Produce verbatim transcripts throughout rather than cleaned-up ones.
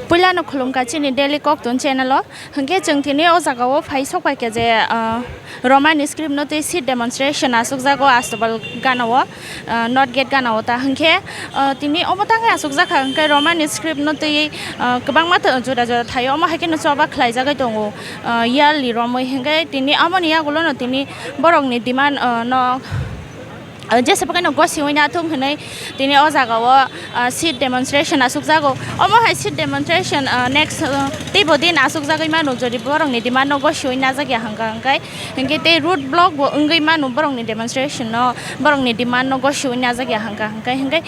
Puilano khulumkha chini Daily Koktun channel o. Hinkhe chwng tini o jaga o phai sok pai kha je, ah, Roman script no twi seat demonstration asukjago Astobal gana o, ah, North Gate gana o ta. Hinkhe, ah, tini omo tangwi asukjak kha, hinkhe Roman script no twi, ah, kwbangma to-, juda juda thaio, omo hai kheno choba khlaijagwi tongo, ah, yearly romwi. Hinkhe tini amoni yagulo no tini borokni demand, ah, no, ah, jesa pakai no gosi wina thung hinwi tini o jaga o, ah, seat demonstration asukjago. Omo hai seat demonstration, ah, next, ah, teibo din asukjagwi mano, jodi borokni demand no gosi wina jakya hwnkha hwnkhe, hinkhe tei road block bo wngwi mano borokni demonstration no, borokni demand no gosi wina jakya hwnkha hwnkhe, hinkhe,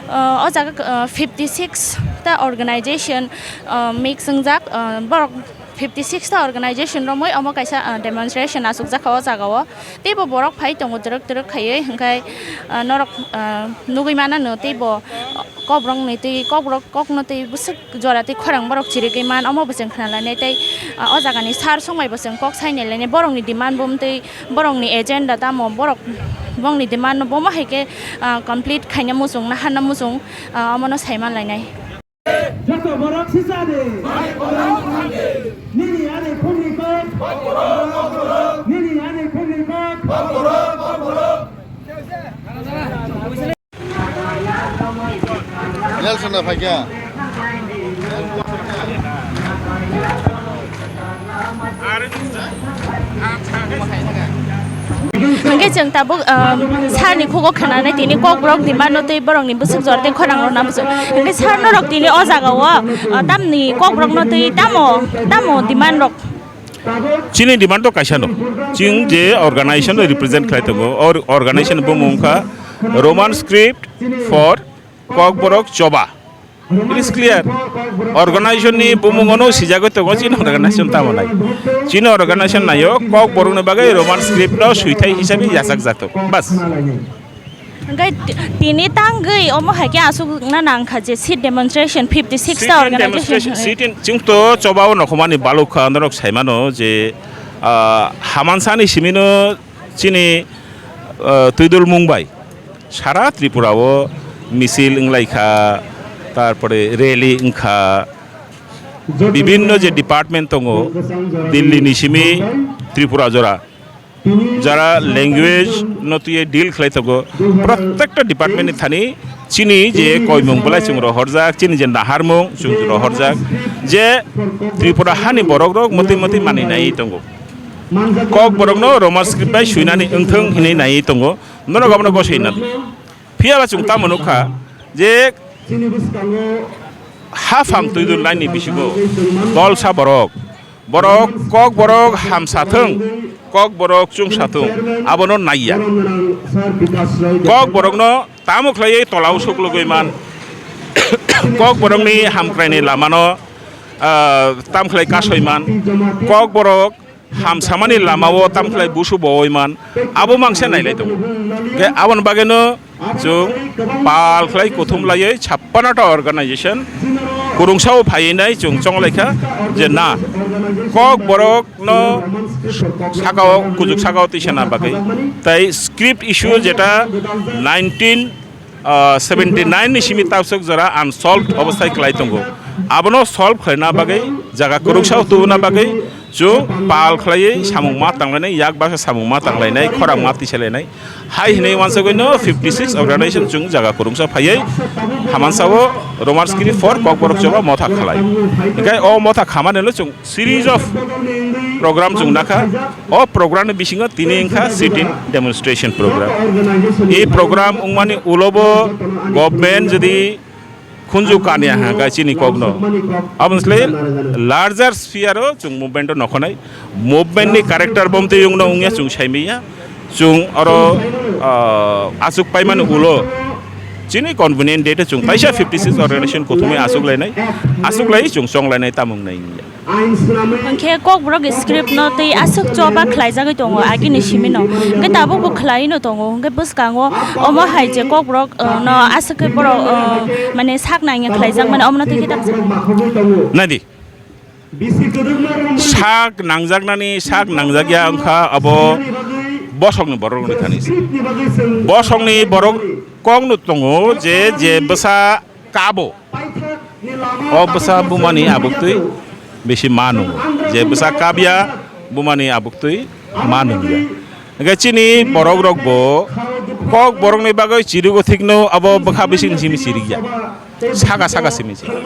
ah, o jaga, ah, fifty six ta organization, ah, mix wngjak, ah, borok fifty six ta organization romwi omo kaisa, ah, demonstration asukjak kha o jaga o. Teibo borok phai tongo twrwk twrwk khaiwi, hinkhe, ah, norok, ah, nugwi manano teibo, ah, kokborokni twi, kokborok kokno twi bwswk jora twi khorang borok chirigwi man, omo bo chwng khna lainai tei, ah, o jagani sir songbai bo chwng kok sai nai lainai, borokni demand bo twi, borokni agenda tamo, borok bongni demand no bomo hai khe, ah, complete khaina muchung, naharna muchung, ah, omono sai man lainai. Joto borok sisa de. Nini ani khumni kok. Nini ani khumni kok. Nelson na phaikya. Hingke chwng tabuk, um, sir ni khugo khwnanai tini kokborok demand no twi borok ni bwswk jora tei khorang rok na bwswk. Hingke sir norok tini o jaga o, uh, tamni kokborok no twi tamo, tamo demand rok? Chini demand to kaisa no. Chwng je organization no represent khlai tongo, or organization bumung kha Roman script for Kokborok choba. It is clear. Organization ni bumung ono sijagwi tongo, chini organization tamo nai. Chini organization nayo Kokborok ni bagwi Roman script no suithai hisabe yachak jato. Bas. Hingke ti-, tini tangwi omo hai khe aswk na nang kha je sit demonstration fifty six ta organization. Sit in, chwng to choba o nokhomani baluk kha, norok sai mano je, ah, Hamansani simi no chini, ah, twidul mung bai. Sara Tripura o misil wnglaikha, tarpore rally wngkha, bibinno je department tongo, Delhi ni simi Tripura jora, jara language no twiwi deal khlai tongo, protekta department ni thani chini je koimung belai chwng rohorjak, chini je naharmung chwng rohorjak, je Tripura hani borok rok mwtwi mwtwi manwi nai tongo. Kokborok no Roman script bai suinani wngthung hinwi nai tongo. Norok abono gosoi na. Phiya ba chwng tamo nukha je haphang twidul laini bisingo dolsa borok, borok Kokborok hamsa thung, Kokborok chungsa thung, abono naiya. Kokborokno tamo khlaiwi tolao suklugwi man, Kokborokni hamkraini lamano, ah, tam khlai kasoi man, Kokborok hamsamani lamao tamkhlai busu bowoi man, abo mangsa nailai tongo. Hingke aboni bagwino chwng pal khlai kuthum laiwi chappanata organization kurungsao phaiwi nai chwng chonglaikha je na, Kokborokno sakao, kujuk sakao twisana bagwi, tai script issue jeta nineteen ah, seventy nine ni simi tabswk jora unsolved obosthai kwlai tongo. Abono solve khlaina bagwi, jaga kwrwngsa tubuna bagwi chwng pal khlaiwi samung ma tanglainai, yak baksa samung ma tanglainai, khorang ma tisalainai. Hai hinwi wansugwino fifty six organization chwng jaga kwrwngsa phaiwi Hamansao Roman script for Kokborok choba motha khlai. Hingke o motha khamanino chwng series of program chwng nakha. O program ni bisingo tini wngkha sit-in demonstration program. E program wngmani ulo bo government jodi khunju kanya ha ga chini kokno, aboni slai larger sphere o chwng movement o nokhonai. Movement ni character bomtwi wngno wngya chwng saimanya. Chwng oro, ah, aswk paimani ulo chini convenient date o chwng kaisa fifty six organization kuthumwi aswk lainai, aswk lai chwng chong lainai, tamung nai wngya. Hwnkhe Kokborok script no tei aswk choba khlaijagwi tongo agini simi no. Hwnkhe tabuk bo khlai no tongo. Hwnkhe bwskango omo hai je Kokborok, uh, no aswk khe borok, uh, mane sak nangya khlaijak mani omo no twi khe tabuk. Nadi. Sak nangjaknani, sak nangjakya wngkha abo bosongni borok wngkha ni. Bosongni borok kokno tongo je, je bwsa kabo. O bwsa bumani abuktwi bisi ma nungo. Je bwsa kabya bumani abuktwi ma nungya. Hingke chini borok rok bo kok borok ni bagwi chirigo thikno abo bwkha bising simi chirikya. Saka saka simi chirik.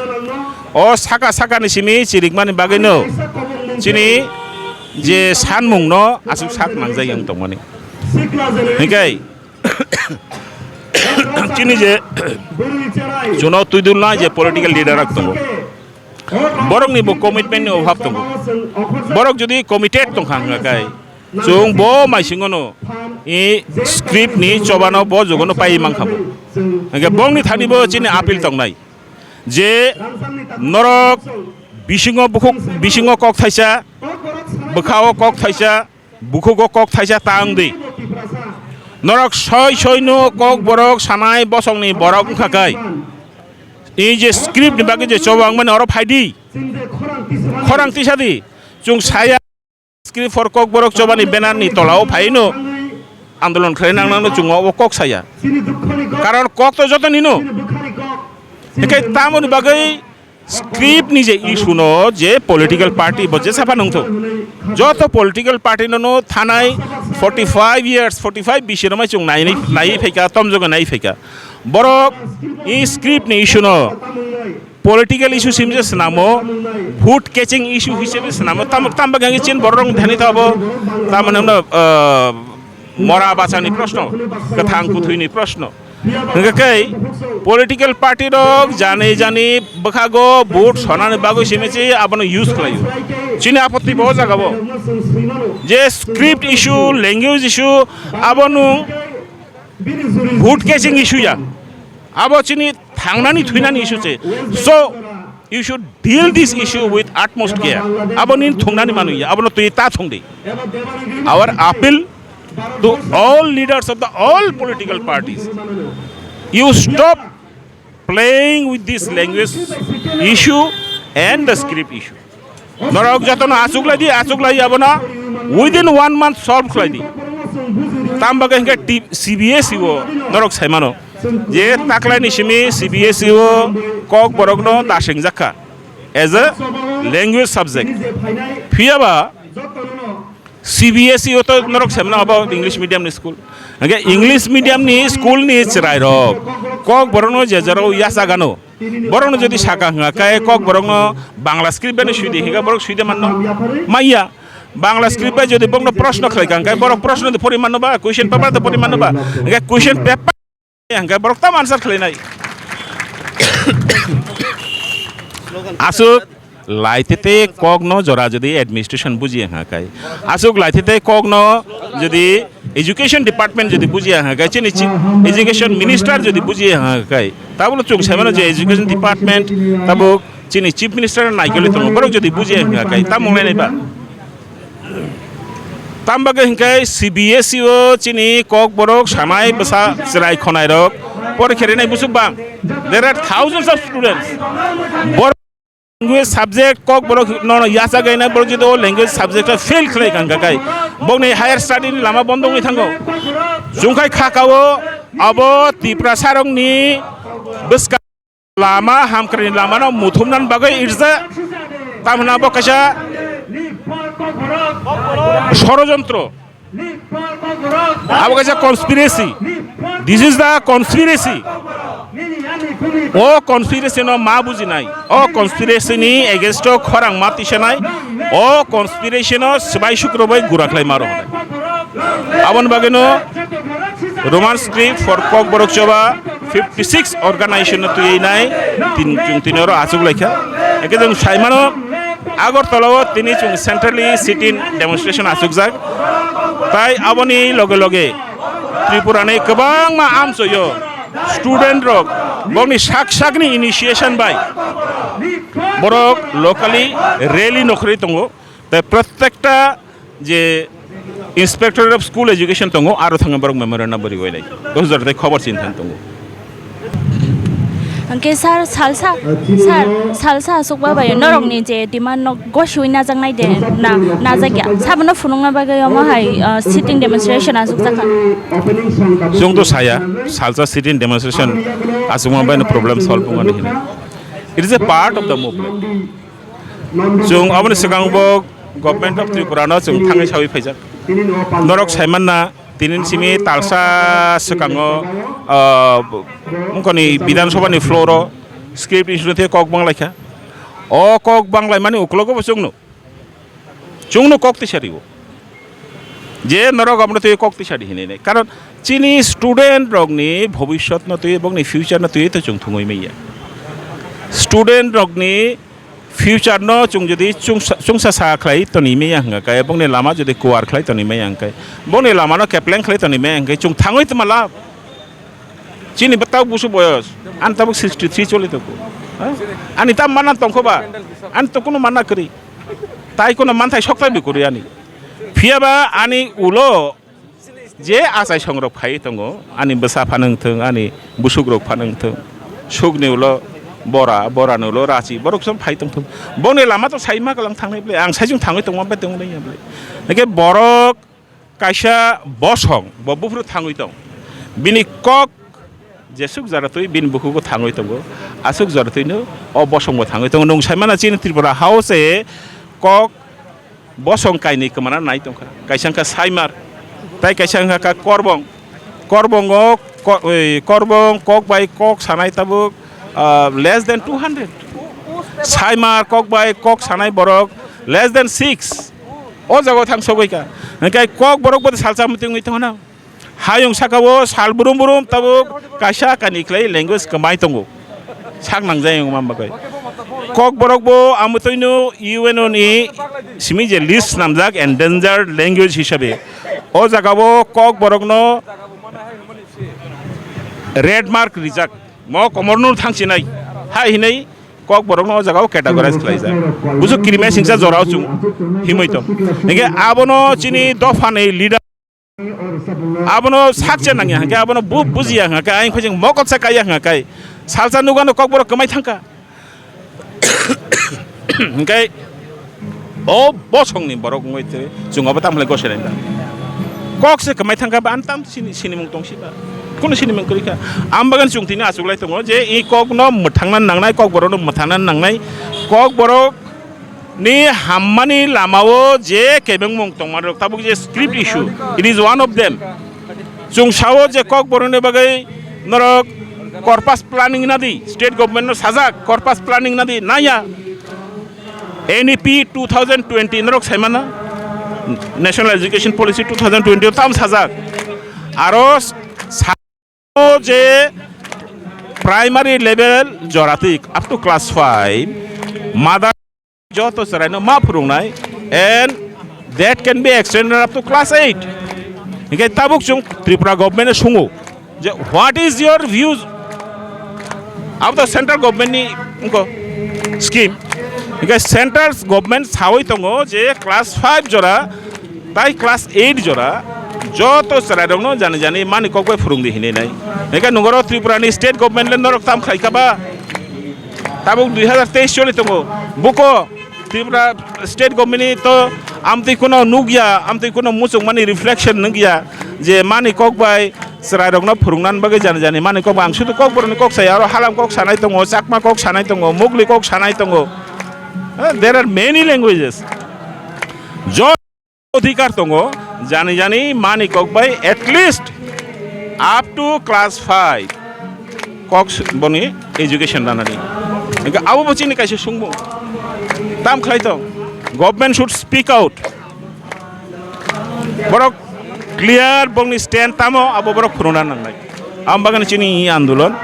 O saka saka ni simi chirikmani bagwino chini je sanmung no aswk sak nangjak yang tongmani. Hingke chini je chuno twidulna je political leader rok tongo, borok ni bo commitment ni obhab tongo. Borok jodi committed tongkha hwnga khe, chwng bo maisingo no i script ni choba no bo jugo no pai mankha bo. Hingke bongni thani bo chini appeal tongnai je norok bisingo bukhuk bisingo kok thaisa, bwkha o kok thaisa, bukhugo kok thaisa ta wng di. Norok soi soi no kok borok sanai bosongni borok wngkha kai. I je script ni bagwi je choba wngmani oro phai di. Khorang tisa di. Chwng saya script for kok borok choba ni banner ni tola o phai no andolon khlai nang nang no chwng o kok saya. Karon kok to joto ni no. Hikai tamo ni bagwi script ni je issue no je political party bo je sapha nungtho. Joto political party no no thanai forty five years, forty five bisi romai chung nai nai phaika, tomjogo nai phaika. Borok i script ni issue no political issue sim je swnamo, vote catching issue hisabe swnamo. Tam tam bagwi chin borok rong thani thabo tam namno, ah, mora bachani proshno, kwthang kuthwini proshno. Hingke kei political party rok jani jani bwkhago vote sonani bagwi simi se abono use khlaio. Chini apotti bo jaga bo. Je script issue, language issue, abono vote catching issue ya. Abo chini thangnani thwinani issue se. So, you should deal this issue with utmost care. Abo nin thungnani manu ya, abo no twi ta thung di. Our appeal to all leaders of the all political parties, you stop playing with this language issue and the script issue. Norok jotono achuk lai di, achuk lai abono within one month solve khlai di. Tam bagwi hingke T-, C B S E o norok saimano je taklai ni simi C B S E o kok borok no da sengjakha as a language subject. Phiya ba C B S E o to norok saimano abo English medium ni school. Hingke English medium ni school ni chwrai rok kok borok no je jorao yachagano. Borokno jodi saka hwnga khe kok borokno Bangla script bai no sui di hwnga borok sui de manno. Maya Bangla script bai jodi borokno proshno khlai kha hwnga khe borok proshno de pori manno ba, question paper de pori manno ba. Hwnga question paper hwnga khe borok tam answer khlai nai. Aswk lai tete kok no jora jodi administration buji hwnga khe. Aswk lai tete kok no jodi education department jodi buji hwnga khe, chini chief education minister jodi buji hwnga khe, tabuk chwng saimano je education department tabuk chini chief minister naikoli tongo, borok jodi buji hwnga khe, tamo wnglainai ba? Tam bagwi hwnkhe C B S E o chini kok borok sanai bwsa chwrai khonai rok porikha rinai busuk bang. There are thousands of students. Borok language subject kok borok nono yachak gaina borok jodi o language subject o fail khlai kha hwnka khe bokni higher study ni lama bondo wngwi thango. Chwng khai kha ka o abo Tiprasa rokni bwska lama hamkrai ni lama no muthumna bagwi irja tamna bo kaisa sorojontro. Abo kaisa conspiracy. This is the conspiracy. O conspiracy no ma bujinai. O conspiracy ni against o khorang ma tisanai. O conspiracy no swbai sukro bai gura khlai ma rw hwnai. Aboni bagwi no Roman script for Kokborok Choba fifty six organization no twi nai tin, chwng tini oro achuk lai kha. Eke jwng sai mano Agartala o tini chwng centrally sit-in demonstration achukjak. Tai aboni loge loge Tripura ni kwbangma amchoyo student rok bokni sak sakni initiation bai borok locally rally no khorwi tongo. Tai prottekta je Inspectorate of School Education tongo, aro thangwi borok memorandum bo riwi nai. Dosjora tai khobor chin thang tongo. Hwnkhe sir, salsa, sir, salsa aswkba bai norokni je demand no gosiwi najaknai de, na, najakya. Sabono phunukna bagwi omo hai, uh, sitting demonstration aswk jakha. Chwng to saya, salsa sitting demonstration aswkma bai no problem solve wngmani hinwi. It is a part of the movement. Chwng aboni swkang bo Government of Tripura no chwng thangwi sawi phaijak. Norok saimanna tinin simi talsa swkango, ah, wngkoni Bidhan Sabha ni floor o script issue khe kok banglaikha. O kok banglaimani uklogo bo chwngno Chwngno kok tisa rio. Je norok abono twi kok tisa di hinwi nai. Karon chini student rokni bhobishyotno twi, bokni future no twi to chwng thwngwi manya. Student rokni future no chwng jodi chwngsa, chwngsa sa khlai toni manya hwnkha khe, bokni lama jodi kuar khlai toni manya hwnkha khe, bokni lama no kepleng khlai toni manya hwnkha khe, chwng thangwi tma lab. Chini bwtao busu boyos, ani tabuk sixty three choli tongo. Ha? Ani tam mana tongkho ba? Ani to kuno mana kwrwi. Tai kuno manthai soktai bi kwrwi ani. Phiya ba ani ulo je achai songrok phai tongo, ani bwsa phano wngthung, ani busuk rok phano wngthung. Sukni ulo bora, bora ni ulo rachi, borok som phai tongthung. Boni lama to sai ma kalang thangnai ble, ang sai jung thangwi tongma bai tongmani ya ble. Nake borok kaisa bosong, bo buphuru thangwi tong. Bini kok jesuk jora twi bini bukhugo thangwi tongo, asuk jora twino o bosongbo thangwi tongo. Nwng saimano chini Tripura House e kok bosong kainwi kwmana nai tongkha. Kaisa wngkha Saimar, tai kaisa wngkha kha Korbong. Korbongo ko-, oi, Korbong kok bai kok sanai tabuk, ah, less than two hundred. Saimar kok bai kok sanai borok less than six. O jaga thang sogwi kha. Hingke kok borok bo salsa muti wngwi tongo na. Hayung saka o sal brum brum tabuk kaisa kani khlai language kwmai tongo. Sak nangjak wngma bagwi. Kok borok bo amutwino U N O ni simi je list namjak endangered language hisabe. O jaga o kok borok no red mark rijak. Mo komorno thangsinai. Hai hinai kok borok no o jaga o categorize khlaijak. Busu kirime singsa jora o chung himoi tong. Hingke abono chini dopha ni leader abono sakcha nangya hingke abono bu-, bujiya hingke ayang phai jeng mokol sa kaiya hingke salsa nugano kok borok kwmai thangka. Hingke o bosongni borok wngwi twi chwng obo tamo khlai gosere da. Kok se kwmai thangka ba ani tam sini, sinimung tongsi ba. Kuno sinimung kwrwi kha. Ambagan chwng tini achuklai tongo je i kokno mwthangna nangnai, kok borokno mwthangna nangnai. Kok borok ni hammani lamao je kebengmung tongmarok tabuk je script issue, it is one of them. Chwng sao je kok borokni bagwi norok corpus planning nadi, state government no sajak corpus planning nadi naya. N E P two thousand twenty norok saimana, National Education Policy two thousand twenty o tam sajak. Aro sa-, O je primary level joratik up to class five, mother joto chwraino ma phwrwngnai, and that can be extended up to class eight. Hingke tabuk chwng Tripura government no sungo je, "What is your views?" Abo to central government ni wngkha scheme. Hingke central government sawi tongo je class five jora tai class eight jora joto chwrairokno jani jani mani kok bai phwrwngdi hinwi nai. Hingke nungoro Tripura ni state government le norok tam khlai kha ba? Tabuk dui hazar teis choli tongo. Buko Tripura state government ni to amtwi kuno nukya, amtwi kuno muchungmani reflection nukya je mani kok bai chwrairokno phwrwngna bagwi jani jani mani kok bai. Ang sudu kok borokni kok saya, aro halam kok sanai tongo, chakma kok sanai tongo, mugli kok sanai tongo. Eh, there are many languages. Jo- Odhikar tongo, jani jani mani kok bai at least up to class five kok s-, boni education ranani. Hingke abo bo chini kaisa sungmung. Tam khlai tong. Government should speak out. Borok clear bongni stand tamo abo borok phwrwngna nangnai. Ang bagani chini i andolon.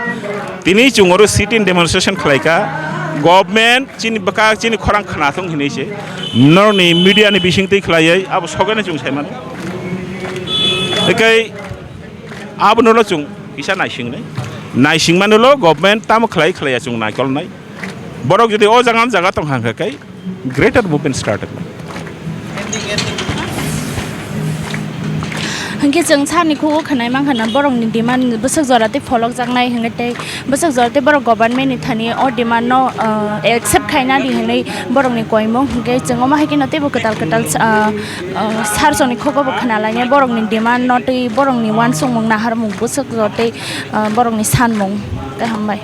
Tini chwng oro sit-in demonstration khlai kha. Government chini bwkak chini khorang khnathung hinwi se. Norokni media ni bising twi khlaiwi abo sogeno chwng sai mano. Ekai abo nolo chwng kisa naising nai. Naising mano lo government tamo khlai khlaiya chwng naikolnai. Borok jodi o jaga jaga tong hangkha kai Greater movement started. Hingke chwng sani khugo khwnai mankha na borokni demand bwswk jora tei pholokjaknai hingke tei bwswk jora tei borok government ni thani o demand no, ah, accept khaina di hinwi borokni koimung hingke chwng omo hai kheno teibo kwtal kwtal, ah, ah, sir songni khugo bo khwnalainai borokni demand no tei borokni uansukmung naharmung bwswk jora tei, ah, borokni sanmung tei hambai.